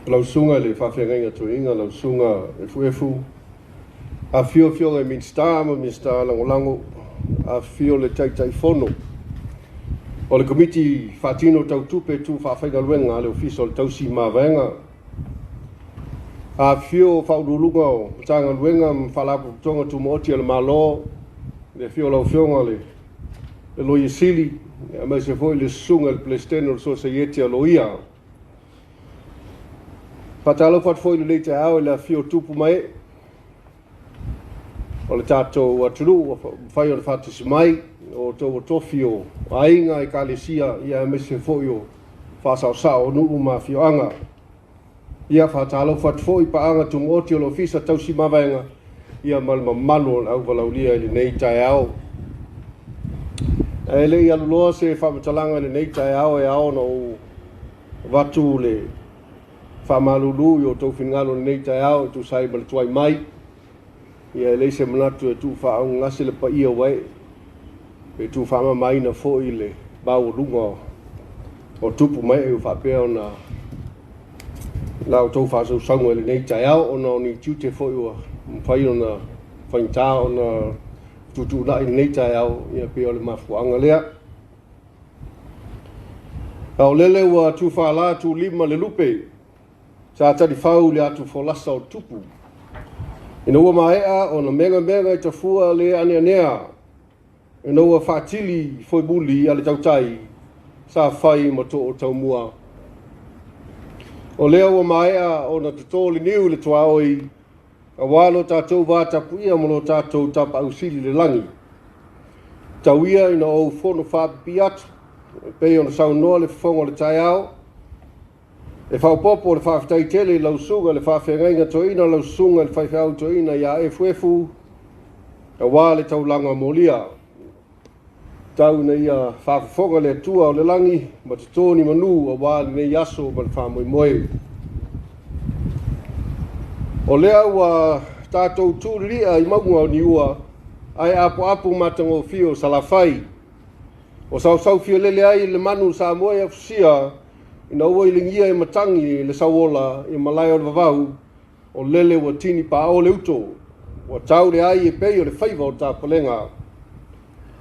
Lau Susuga i le Faafeagaiga Toeaina, lau Susuga Efuefu, afifio Afioga i Minisita ma Minisita Lagolago, afifio le Taitaifono o le Komiti Faatino Tau Tupe Tuufaafaigaluega a le Ofisa o le Tausi Mavaega, afifio Faauluuluga o Matagaluega ma Faalapotopotoga Tumaoti a le Malo, le afio o lau Afioga i le Loia Sili, aemaise foi le Susuga i le Peresetene o le Sosaiete a Loia. Faatalofa atu foi i lenei taeao i le afifio o tupu ma ee o le tatou atunuu ua mafai ona faatasi mai o outou ua tofi o aiga, ekalesia, aemaise foi o faasaosao o nuu ma afioaga. Ia, faatalofa atu foi i paaga tumaoti o le Ofisa Tausi Mavaega, ia ma le mamalu o le auvalaulia i lenei taeao. Ae le i aluloa se faamatalaga i lenei taeao, e ao ona ou avatu le faamalulu i o outou finagalo i lenei taeao e tusa ai ma le tuai mai. Ia, e leai se manatu e tuufaaaaogagase le paia ua ee, pe tuufaamamaina foi le maualuga o tupu ma ee ua faapea ona la outou faasausauga i lenei taeao, ona o ni tiute foi ua mafai ona faigata ona tuutuunai i lenei taeao, ia pei o le mafuaaga lea. A o lele ua tuufaalā tuulima le lupe sa talifau i le atufolasa o tupu, ina ua maea ona megamega i tafua le aneanea, ina ua faatili foemuli a le tautai sa fai ma too taumua. O lea ua maea ona toto le niu i le tuaoi, aua lo tatou vatapuia ma lo tatou tapaau sili i le lagi. Tau ia ina ou fono faapipii atu, e pei ona saunoa le fofoga o le taeao, e faaopoopo le faafetai tele i lau susuga i le Faafeagaiga Toeaina, lau susuga i le Faifeau Toeaina ia Efuefu, aua le taulaga molia. Tau ina ia faafofoga le Atua o le lagi ma toto ni manu aua lenei aso ma le faamoemoe. O lea ua tatou tulilia i mauga o Niua, ae apoapo matagofie o Salafai. O sausaufialele ai le manu Samoa e afusia, ina ua iligia e matagi le sauola i malae o le vavau, o lele ua tini pao le uto, ua tau le ai e pei o le faiva o tapalega.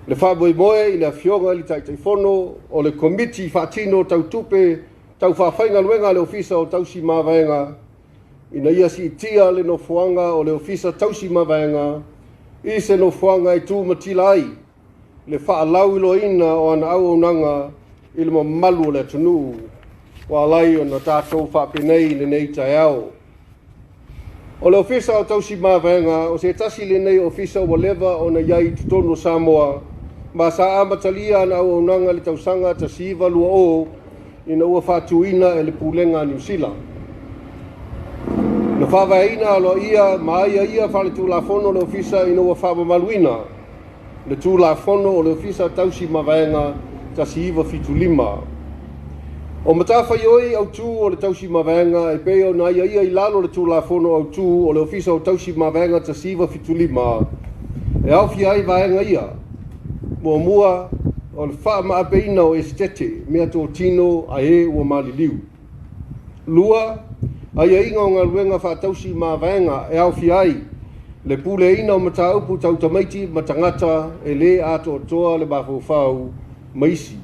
Le faamoemoe i le Afioga i le Taitaifono o le Komiti Faatino Tau Tupe Taufaafaigaluega a le Ofisa o Tausi Mavaega, ina ia siitia le nofoaga o le Ofisa Tausi Mavaega i se nofoaga e tumatila ai le faalauiloaina o ana auaunaga i le mamalu o le atunuu, ua alai ona tatou faapenei i lenei taeao. O le Ofisa o Tausi Mavaega, o se tasi lenei ofisa ua leva ona i ai i totonu o Samoa, ma sa amatalia ana auaunaga i le tausaga 1920, ina ua faatuina e le Pulega a Niu Sila. Na faavaeina aloaia ma aiaia faaletulafono le ofisa ina ua faamamaluina le Tulafono o le Ofisa Tausi Mavaega 1975. O matafaioi autu o le Tausi Mavaega e pei ona aiaia i lalo o le Tulafono Autu o le Ofisa o Tausi Mavaega 1975, e aofia ai vaega ia. Muamua, o le faamaapeina o esetete, meatotino a e ua maliliu. Lua, aiaiga o galuega faatausi mavaega e aofia ai le puleaina o mataupu tau tamaiti ma tagata e lē atoatoa le mafaufau ma isi.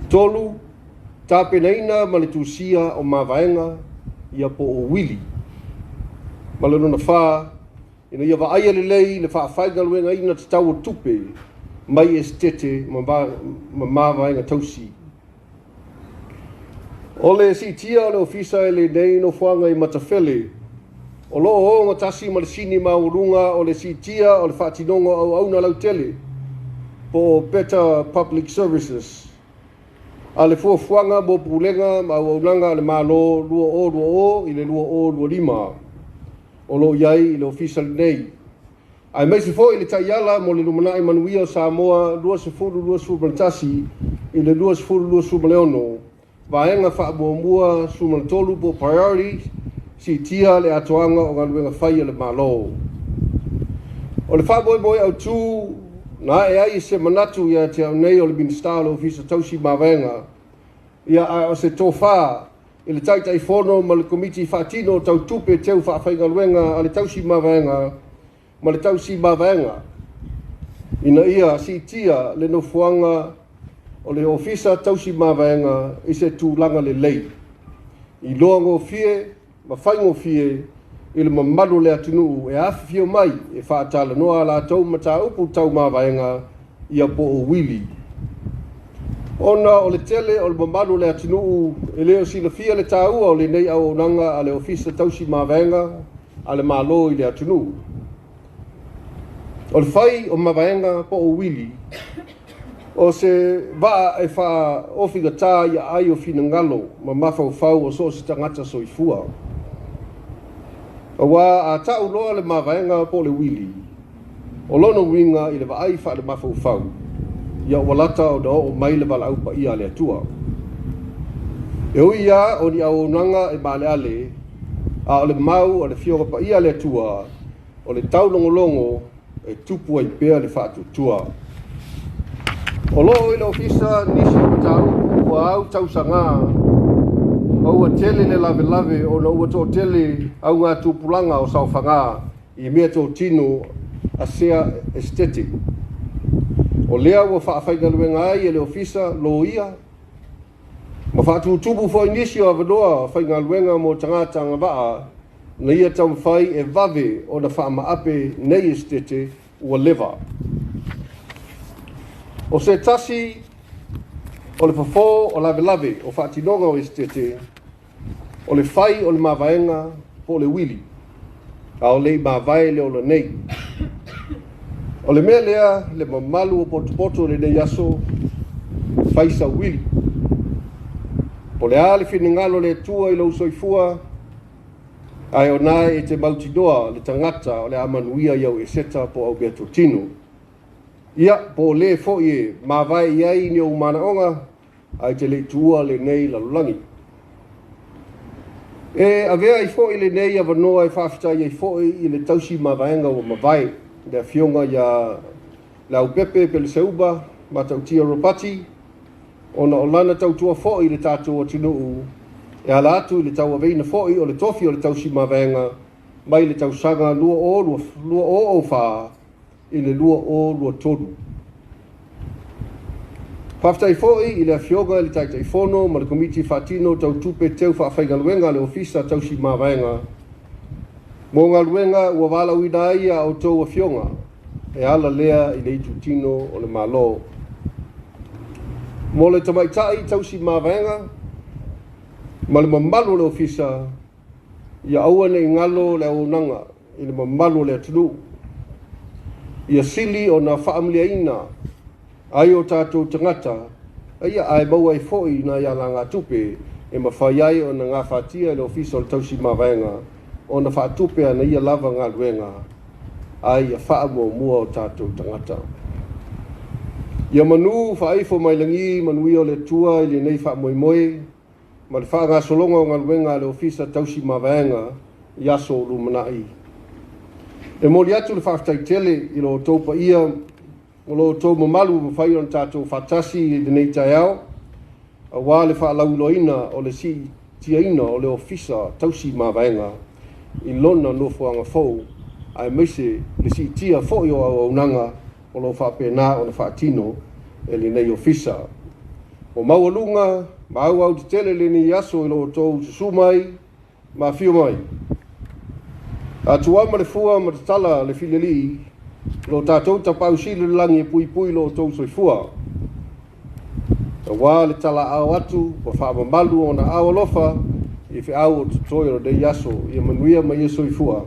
Tolu, tapenaina ma le tusia o mavaega ia po o uili. Ma le lona fa, ina ia vaaia lelei le faafaigaluegaina tatau o tupe mai esetete ma mavaega tausi. O le siitia o le ofisa e lenei nofoaga i Matafele, o lo o ogatasi ma le sini maualuga o le siitia o le faatinoga o auauna lautele, po o Better Public Services, a le fuafuaga mo pulega ma auaunaga a le Malo 2020 i le 2025, o lo o i ai i le ofisa lenei, aemaise foi le taiala mo le lumanai manuia o Samoa 2021 i le 2026, vaega faamuamua 13 po o priority, siitia le atoaga o galuega fai a le Malo. O le faamoemoe autu na ae ai se manatu ia te au nei o le Minisita o le Ofisa Tausi Mavaega, ia, a o se tofa i le Taitaifono ma le Komiti Faatino Tau Tupe Teu Faafaigaluega a le Tausi Mavaega ma le Tausi Mavaega ina ia siitia le nofoaga o le Ofisa Tausi Mavaega i se tulaga lelei, iloa gofie ma faigofie i le mamalu o le atunuu e afifio mai e faatalanoa a latou mataupu tau mavaega ia po o uili. Ona o le tele o le mamalu o le atunuu e le o silafia le taua o lenei auaunaga a le Ofisa Tausi Mavaega a le Malo i le atunuu. O le fai o mavaega po o uili, o se vaa e faaofigatā i aai o finagalo ma mafaufau o so o se tagata soifua. Auā a tau loa le mavaega po o le uili, o lona uiga i le vaai faale-mafaufau, ia ua lata ona oo mai le valaau paia a le Atua. E ui lava o ni auaunaga e maaleale, a o le mau a le Afioga Paia a le Atua, o le taulogologo e tupu ai pea le faatuatua. O lo o i le ofisa nisi o mataupu ua au tausagā ma ua tele le lavelave ona ua toatele augatupulaga o saofagā i meatotino a sea esetete. O lea ua faafaigaluega ai e le ofisa loia ma faatutumu foi nisi o avanoa faigaluega mo tagata agavaa ina ia taumafai e vave ona faamaape nei esetete ua leva. O se tasi o le fofo o lavelave o faatinoga o esetete, o le fai o le mavaega po o le uili, a o le i mavae le ola nei. O le mea lea le mamalu o potopoto i lenei aso, fai sau uili. Po o le a le finagalo o le Atua i lou soifua, ae o na e te mautinoa le tagata o le a manuia i au eseta po o au meatotino. Ia, po o le foi e mavae i ai ni ou manaoga, ae te le i tuua lenei lalolagi. E avea ai foi lenei avanoa e faafetai ai foi i le tausi mavaega ua mavae, le Afioga ia Leaupepe Peleseuba Matautia Ropati, ona o lana tautua foi i le tatou atunuu e ala atu i le tauaveina foi o le tofi o le tausi mavaega mai le tausaga 2004 i le 2023. Faafetai foi i le Afioga i le Taitaifono ma le Komiti Faatino Tau Tupe Teu Faafaigaluega a le Ofisa Tausi Mavaega mo galuega ua valaauina ai a outou afioga e ala lea i le itutino o le Malo. Mo le tamaitai tausi mavaega ma le mamalu o le ofisa, ia aua ne i galo le auaunaga i le mamalu o le atunuu. Ia sili ona faamaliaina ai o tatou tagata, ia ae maua ai foi nai alagatupe e mafai ai ona gafatia e le Ofisa o le Tausi Mavaega ona faatupe ana ia lava galuega, ae ia faamuamua o tatou tagata. Ia manu faaifo mai lagi manuia o le Atua i lenei faamoemoe ma le faagasologa o galuega a le Ofisa Tausi Mavaega i aso o lumanai. E momoli atu le faafetai tele i lo outou paia ma lo outou mamalu ua mafai ona tatou faatasi i lenei taeao, auā le faalauiloaina o le siitiaina o le Ofisa Tausi Mavaega i lona nofoaga fou, aemaise le siitia foi o auaunaga o lo o faapena ona faatino e lenei ofisa. Ua maualuga ma auautetele lenei aso i lo outou susu mai ma afio mai. A tuama le fua ma tatala le filialii, lo tatou tapaau sili i le lagi e puipui lo outou soifua. Auā le talaao atu ma faamamalu ona ao alofa i feau o totoe o lenei aso. Ia manuia ma ia soifua.